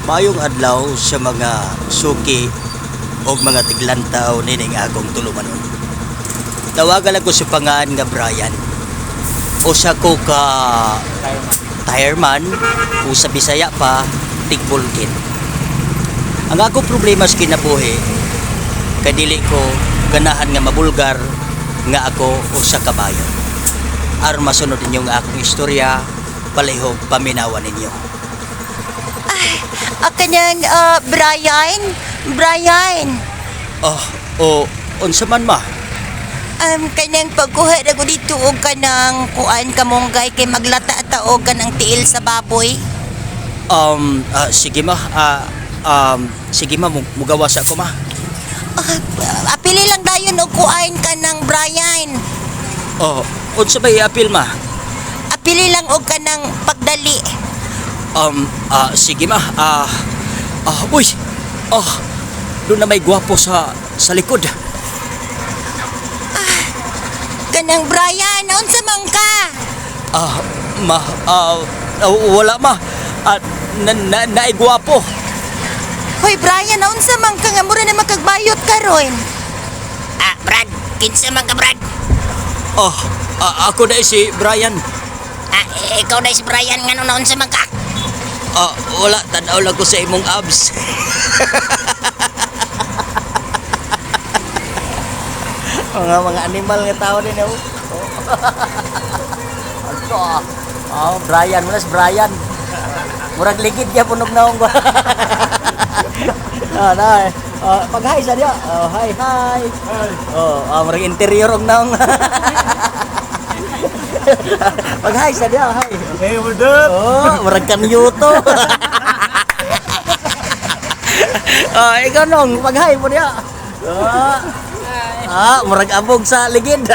Maayong adlaw sa mga suki o mga tiglantaw nining akong tulumanon. Tawagan ako sa pangan nga Brian. Usa ko ka tireman o sa Bisaya pa, tigbulkin. Ang akong problema sa kinabuhi, kay dili ko ganahan nga mabulgar nga ako usa ka bayo. Aron masunod ninyo ang akong istorya, palihog paminawan ninyo. Ah, kanang Brian? Brian, Oh, o unsa man, ma? Kanang pagkuha na ko dito og kanang kuan kamunggay kay maglata ta og kanang tiil sa baboy. Sige ma, sige ma, mugawas ako, ma. Ah, apili lang dayon og kuan kanang Brian. Oh, unsa ba iapil, ma? Apili lang og kanang pagdali. Sige ma, uy, oh, doon na may gwapo sa likod. Kanang Brian, unsa man ka? Ma, wala, ma, na, na, naigwapo. Hoy Brian, unsa man ka nga mura na makagbayot karon? Ah, Brad, kinsa man ka, Brad? Oh, ako na si Brian. Ah, ikaw na si Brian, ngano na unsa man ka? Wala, tanaw lang ko sa imong abs. Mga animal nga tao din oh. Ano ah? Oh, Brian, wala si Brian. Murag ligid niya punog naong ko. Na. Oh, pag-hi sa niya. Oh, hi, hi. Oh, murag interior og naong. Pag-hi sa niya, hi. Hey, what's up? Oh, murag kanyuto. Ah, ikaw nong, pag-hi mo niya. Ah, murag abog sa ligid.